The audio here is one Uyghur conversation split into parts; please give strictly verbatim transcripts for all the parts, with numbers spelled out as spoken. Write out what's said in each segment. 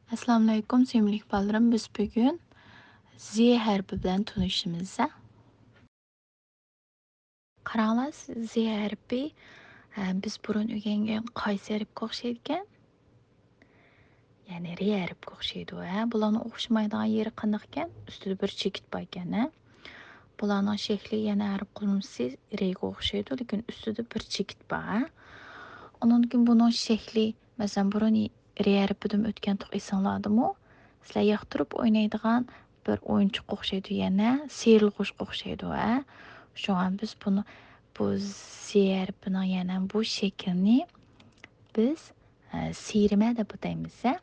ئەسسالامۇئەلەيكۇم، سۆيۈملۈك بالىلىرىم. بىز بۈگۈن زې ھەرپى بىلەن تونۇشىمىز. قاراڭلار، زې ھەرپى، ھە، بىز بۇرۇن ئۆگەنگەن قايسى ھەرپكە ئوخشايدىكەن؟ يەنى رې ھەرپكە ئوخشايدۇ، ھە؟ بۇلارنىڭ ئوخشىمايدىغان يېرى قانداقكەن؟ ئۈستىدە بىر چېكىت باركەن، ھە؟ بۇلارنىڭ شەكلى يەنە ھەرپ قۇرۇلمىسى رېگە ئوخشايدۇ، لېكىن ئۈستىدە بىر چېكىت بار، ھە؟ ئۇنىڭدىن كېيىن بۇنىڭ شەكلى، مەسىلەن، بۇرۇن رې ھەرپىدىن ئۆتكەنتۇق، ئېسىڭلاردىمۇ؟ سىلەر ياقتۇرۇپ ئوينايدىغان بىر ئويۇنچۇققا ئوخشايدۇ، يەنە سىيرىلغۇچقا ئوخشايدۇ، ھە؟ شۇڭا بىز بۇنى، بۇ زې ھەرپىنىڭ يەنە بۇ شەكلىنى بىز، ئە، سىيرىمە دەپ ئاتايمىز، ھە؟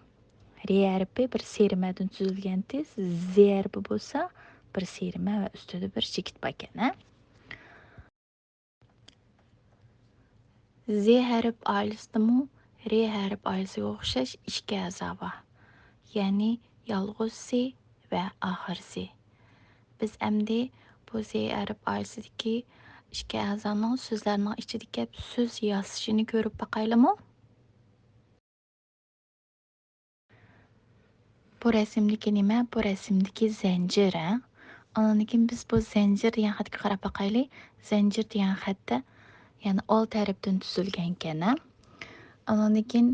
رې ھەرپى بىر سىيرىمەدىن تۈزۈلگەنتى، زې ھەرپى بولسا بىر سىيرىمە ۋە ئۈستىدە بىر چېكىت باركەن، ھە؟ زې ھەرپ ئائىلىسىدىمۇ رې ھەرپ ئائىلىسىگە ئوخشاش ئىككى ئەزا بار. يەنى يالغۇز زې ۋە ئاخىر زې. بىز ئەمدى بۇ زې ھەرپ ئائىلىسىدىكى ئىككى ئەزانىڭ سۆزلەرنىڭ ئىچىدە گەپ سۆز ياسىشىنى كۆرۈپ باقايلىمۇ؟ بۇ رەسىمدىكى نېمە؟ بۇ رەسىمدىكى زەنجىر، ھە؟ ئاندىن كېيىن بىز بۇ زەنجىر دېگەن خەتكە قاراپ باقايلى. زەنجىر دېگەن خەتتە يەنە ئالتە ھەرپتىن تۈزۈلگەنكەن، ھە؟ ئاندىن كېيىن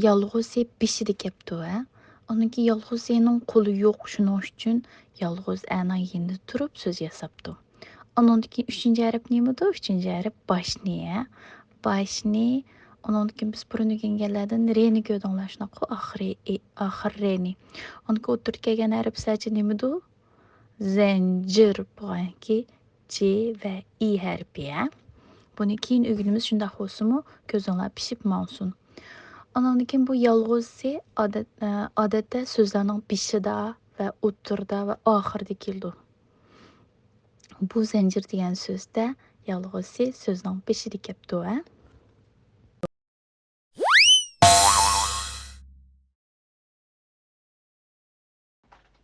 يالغۇز زې بېشىدا كەپتۇ، ھە؟ ئاندىن كېيىن يالغۇز زېنىڭ قولى يوق، شۇنىڭ ئۈچۈن يالغۇز ئەنىڭ يېنىدا تۇرۇپ سۆز ياساپتۇ. ئانىڭدىن كېيىن ئۈچىنچى ھەرپ نېمىدۇ؟ ئۈچىنچى ھەرپ باشنى، ھە؟ باشنى. ئانىڭدىن كېيىن بىز بۇرۇن ئۆگەنگەنلەردىن رېنى كۆردۈڭلار، شۇنداققۇ؟ ئاخىرى، ئاخىر رېنى. ئاندىن كېيىن ئوتتۇرىدا كەلگەن ھەرپ سەنچە نېمىدۇ؟ زەنجىر بولغانكى جې ۋە ئى ھەرپى، ھە؟ بۇنى كېيىن ئۆگىنىمىز، شۇنداق بولسىمۇ كۆزۈڭلار پىشىپ ماڭسۇن. ئانىڭدىن كېيىن بۇ يالغۇز زې ئادەت-، ئە، ئادەتتە سۆزلەرنىڭ بېشىدا ۋە ئوتتۇرىدا ۋە ئاخىرىدا كېلىدۇ. بۇ زەنجىر دېگەن سۆزدە يالغۇز زې سۆزنىڭ بېشىدا كەپتۇ، ھە؟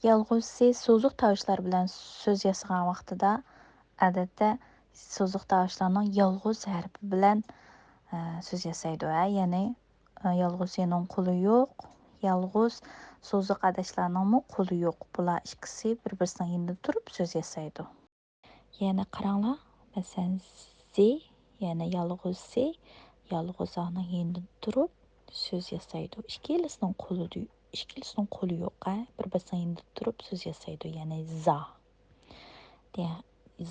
يالغۇز زې سوزۇق تاۋۇشلار بىلەن سۆز ياسىغان ۋاقتىدا، ئادەتتە سوزۇق تاۋۇشلارنىڭ يالغۇز ھەرپى بىلەن، ئە، سۆز ياسايدۇ، ھە؟ يەنى، ئە، يالغۇز زېنىڭ قولى يوق، يالغۇز سوزۇق ئاداشلارنىڭمۇ قولى يوق. بۇلار ئىككىسى بىر-بىرسىنىڭ يېنىدا تۇرۇپ سۆز ياسايدۇ. يەنە قاراڭلار، مەسىلەن، زې، يەنە يالغۇز زې، يالغۇز زانىڭ يېنىدا تۇرۇپ سۆز ياسايدۇ. ئىككىلىسىنىڭ قولىدا، ئىككىلىسىنىڭ قولى يوق، ھە؟ بىر-بىرسىنىڭ يېنىدا تۇرۇپ سۆز ياسايدۇ، يەنى زا. دېگەن،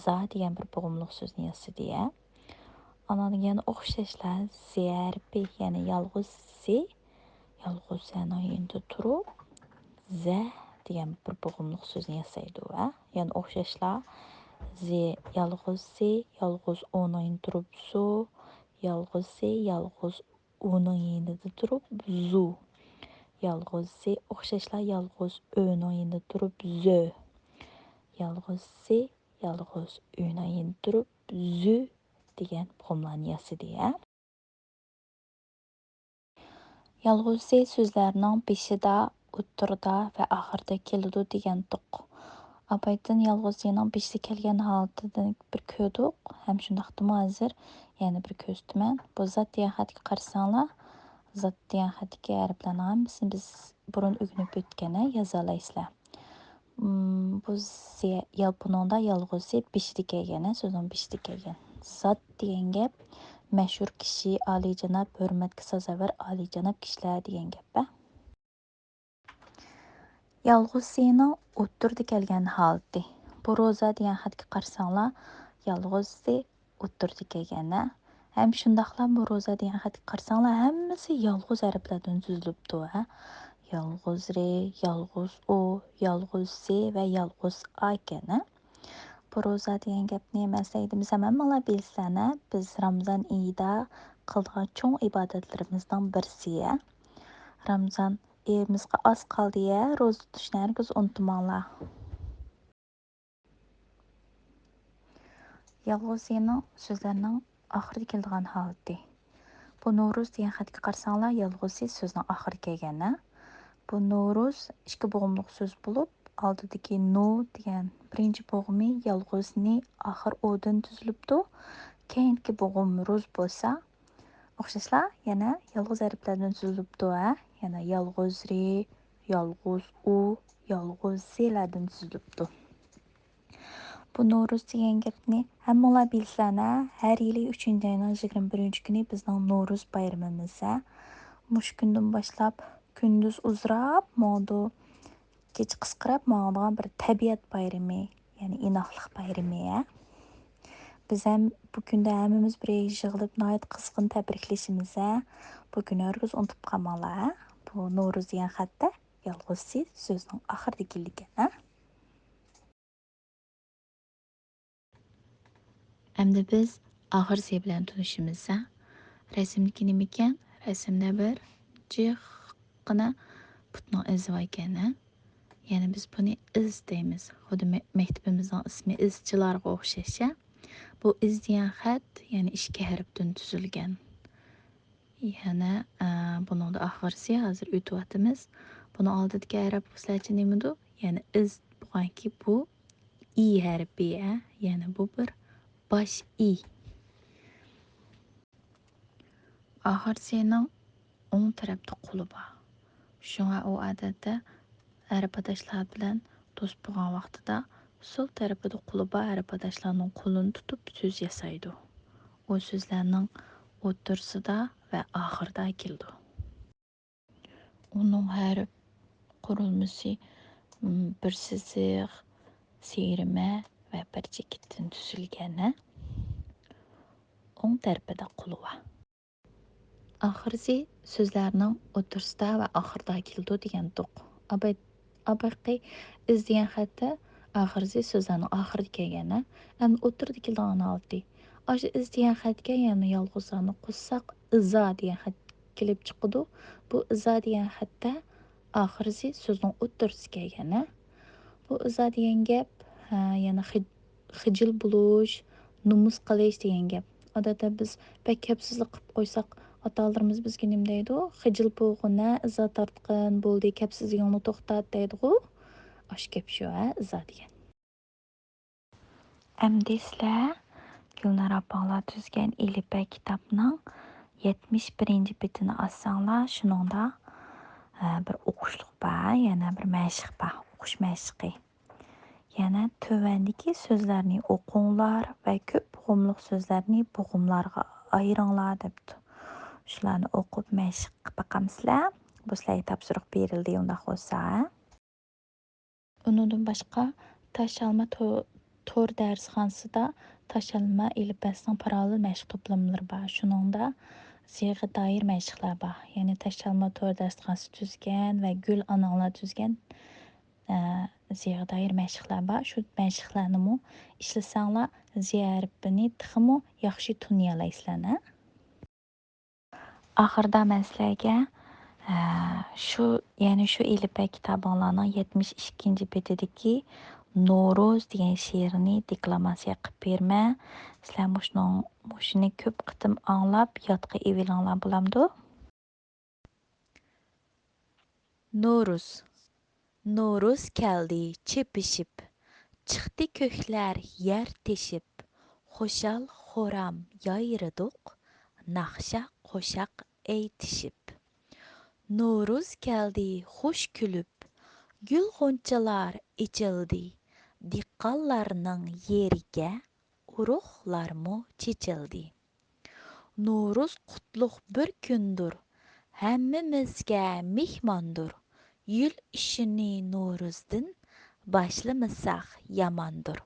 زا دېگەن بىر بوغۇملۇق سۆزنى ياسىدى، ھە؟ ئانان يەنە ئوخشاشلا زې ھەرپى، يەنى يالغۇز زې، يالغۇز زەنىڭ يېنىدا تۇرۇپ، زە دېگەن بىر بوغۇملۇق سۆزنى ياسايدۇ، ھە؟ يەنە ئوخشاشلا زې، يالغۇز زې، يالغۇز ئونىڭ يېنىدا تۇرۇپ زۇ، يالغۇز زې، يالغۇز ئۇنىڭ يېنىدا تۇرۇپ زۇ. يالغۇز زې ئوخشاشلا يالغۇز ئۆنىڭ يېنىدا تۇرۇپ زۆ. يالغۇز زې، يالغۇز ئۆنىڭ يېنىدا تۇرۇپ زۈ دېگەن بوغۇملارنى ياسىدى، ھە؟ يالغۇز زې سۆزلەرنىڭ بېشىدا، ئوتتۇرىدا ۋە ئاخىرىدا كېلىدۇ دېگەنتۇق. ئاپايتىن يالغۇز زېنىڭ بېشىدا كەلگەن ھالىتىنى بىر كۆردۇق ھەم شۇنداقتىمۇ ھازىر يەنە بىر كۆرسىتىمەن. بۇ زات دېگەن خەتكە قارىساڭلار، زات دېگەن خەتتىكى ھەرپلەرنىڭ ھەممىسىنى بىز بۇرۇن ئۆگىنىپ ئۆتكەن، ھە، يازالايسىلەر. مم، بۇ زې-، يا-، بۇنىڭدا يالغۇز زې بېشىدا كەلگەن، ھە، سۆزنىڭ بېشىدا كەلگەن. زات دېگەن گەپ مەشھۇر كىشى، ئالىيجاناب، ھۆرمەتكە سازاۋەر ئالىيجاناب كىشىلەر دېگەن گەپ، ھە. يالغۇز زېنىڭ ئوتتۇرىدا كەلگەن ھالىتى. بۇ روزا دېگەن خەتكە قارىساڭلار، يالغۇز زې ئوتتۇرىدا كەلگەن، ھە؟ ھەم شۇنداقلا بۇ روزا دېگەن خەتكە قارىساڭلار، ھەممىسى يالغۇز ھەرپلەردىن تۈزۈلۈپتۇ، ھە؟ يالغۇز رې، يالغۇز ئو، يالغۇز زې ۋە يالغۇز ئا ئىكەن، ھە؟ بۇ روزا دېگەن گەپنى مەن سىلەر دېمىسەم، ھەممىڭلار بىلىسىلەر، ھە؟ بىز رامزان ئېيىدا قىلىدىغان چوڭ ئىبادەتلىرىمىزنىڭ بىرسى، ھە؟ رامزان ئېيىمىزغا ئاز قالدى، ھە؟ روزا تۇتۇشنى ھەرگىز ئۇنتۇماڭلار. يالغۇز زېنىڭ سۆزلەرنىڭ ئاخىرىدا كېلىدىغان ھالىتى. بۇ نورۇز دېگەن خەتكە قارىساڭلار، يالغۇز زې سۆزنىڭ ئاخىرىدا كەلگەن، ھە؟ بۇ نورۇز ئىككى بوغۇملۇق سۆز بولۇپ، ئالدىدىكى نۇ دېگەن بىرىنچى بوغۇمى يالغۇز نى، ئاخىر ئودىن تۈزۈلۈپتۇ. كەينىدىكى بوغۇم رۇز بولسا، ئوخشاشلا يەنە يالغۇز ھەرپلەردىن تۈزۈلۈپتۇ، ھە؟ يەنە يالغۇز رى، يالغۇز ئۇ، يالغۇز سىلەردىن تۈزۈلۈپتۇ. بۇ نورۇز دېگەن گەپنى ھەممىڭلار بىلىسىلەر، ھە؟ ھەر يىلى ئۈچىنچى ئاينىڭ يىگىرمە بىرىنچى كۈنى بىزنىڭ نورۇز بايرىمىمىز، ھە؟ مۇشۇ كۈندىن باشلاپ كۈندۈز ئۇزىراپ ماڭىدۇ، كېچە قىسقىراپ ماڭىدىغان بىر تەبىئەت بايرىمى، يەنى ئىناقلىق بايرىمى، ھە؟ بىز ھەم بۇ كۈندە ھەممىمىز بىر يەرگە يىغىلىپ ناھايىتى قىزغىن تەبرىكلىشىمىز، ھە؟ بۇ كۈننى ھەرگىز ئۇنتۇپ قالماڭلار، ھە؟ بۇ نورۇز دېگەن خەتتە يالغۇز سى سۆزنىڭ ئاخىرىدا كېلىدىكەن، ھە؟ ئەمدى بىز ئاخىر سى بىلەن تونۇشىمىز، ھە؟ رەسىمدىكى نېمىكەن؟ رەسىمدە بىر جىققىنا پۇتنىڭ ئىزى بار ئىكەن، ھە؟ يەنى بىز بۇنى ئىز دەيمىز. خۇددى مە-، مەكتىپىمىزنىڭ ئىسمى ئىزچىلارغا ئوخشاش، ھە؟ بۇ ئىز دېگەن خەت، يەنى ئىككى ھەرپتىن تۈزۈلگەن. يەنە، ئە، بۇنىڭدا ئاخىرسى ھازىر ئۆتۈۋاتىمىز. بۇنىڭ ئالدىدىكى ھەرپ بولسىلەرچە نېمىدۇ؟ يەنە ئىز بولغانكى بۇ ئى ھەرپى، ئە، يەنە بۇ بىر باش ئى. ئاخىرسىنىڭ ئوڭ تەرەپتە قولى بار. شۇڭا ئۇ ئادەتتە ئەرباداشلار بىلەن دوست بولغان ۋاقتىدا سول تەرىپىدە قولى بار ئەرباداشلارنىڭ قولىنى تۇتۇپ سۆز ياسايدۇ. ئۇ سۆزلەرنىڭ ئوتتۇرىسىدا ۋە ئاخىرىدا كېلىدۇ. ئۇنىڭ ھەرپ قۇرۇلمىسى، م، بىر سىزىق، سىيرىمە ۋە بىر چېكىتتىن تۈزۈلگەن. ئوڭ تەرىپىدە قولى بار. ئاخىرسى سۆزلەرنىڭ ئوتتۇرىسىدا ۋە ئاخىرىدا كېلىدۇ دېگەنتۇق. ئاباقى ئىز دېگەن خەتتە ئاخىرسى سۆزلەرنىڭ ئاخىرىدا كەلگەن، ھە؟ ئەمدى ئوتتۇرىدا كېلىدىغان ھالىتى. ئاشۇ ئىز دېگەن خەتكە يەنە يالغۇزلارنى قوشساق، ئىزا دېگەن خەت كېلىپ چىقىدۇ. بۇ ئىزا دېگەن خەتتە ئاخىرسى سۆزنىڭ ئوتتۇرىسى كەلگەن، ھە؟ بۇ ئىزا دېگەن گەپ، ھە، يەنە خىج-، خىجىل بولۇش، نومۇس قىلىش دېگەن گەپ. ئادەتتە بىز بەك كەپسىزلىك قىلىپ قويساق، ئاتا-ئانىلىرىمىز بىزگە نېمە دەيدۇ؟ «خىجىل بولغىنە، ئىزا تارتقىن، بولدى، كەپسىزلىكىڭنى توختات» دەيدىغۇ. ئاشۇ گەپ شۇ، ھە، ئىزا دېگەن. ئەمدى سىلەر گۈلنار ئاپاڭلار تۈزگەن ئېلىپبە كىتابنىڭ يەتمىش بىرىنچى بېتىنى ئاچساڭلار، شۇنىڭدا، ئە، بىر ئوقۇشلۇق بار، يەنە بىر مەشىق بار، ئوقۇش مەشىقى. يەنە تۆۋەندىكى سۆزلەرنى ئوقۇڭلار ۋە كۆپ بوغۇملۇق سۆزلەرنى بوغۇملارغا ئايرىڭلار دەپتۇ. شۇلارنى ئوقۇپ مەشىق قىلىپ باقامسىلەر؟ بۇ سىلەرگە تاپشۇرۇق بېرىلدى، ئۇنداق بولسا. ئۇنىڭدىن باشقا، تاشلانما تو-، تور دەرسخانىسىدا تاشلانما ئېلىپبەسىنىڭ پاراللېل مەشىق توپلىمىلىرى بار. شۇنىڭدا زىيىغا دائىر مەشىقلەر بار. يەنى تاشلانما تور دەرسخانىسى تۈزگەن ۋە گۈل ئاناڭلار تۈزگەن، ئە، زىيىغا دائىر مەشىقلەر بار. شۇ مەشىقلەرنىمۇ ئىشلىسەڭلار، زى ھەرپىنى تېخىمۇ ياخشى تونۇيالايسىلەر، ھە؟ ئاخىرىدا مەن سىلەرگە، ئە، شۇ، يەنى شۇ ئېلىپبە كىتابىڭلارنىڭ يەتمىش ئىككىنچى بېتىدىكى نورۇز دېگەن شېئىرنى دېكلاماتسىيە قىلىپ بېرىمەن. سىلەر مۇشۇنىڭ، مۇشۇنى كۆپ قېتىم ئاڭلاپ يادقا ئېلىۋېلىڭلار، بولامدۇ؟ نورۇز. نورۇز كەلدى چېپىشىپ، چىقتى كۆكلەر يەر تېشىپ، خۇشال-خۇرام يايرىدۇق، ناخشا-قوشاق ئېيتىشىپ. نورۇز كەلدى خۇش كۈلۈپ، گۈل-غۇنچىلار ئېچىلدى، دېھقانلارنىڭ يېرىگە ئۇرۇقلارمۇ چېچىلدى. نورۇز قۇتلۇق بىر كۈندۇر، ھەممىمىزگە مېھماندۇر. يىل ئىشىنى نورۇزدىن باشلىمىساق ياماندۇر.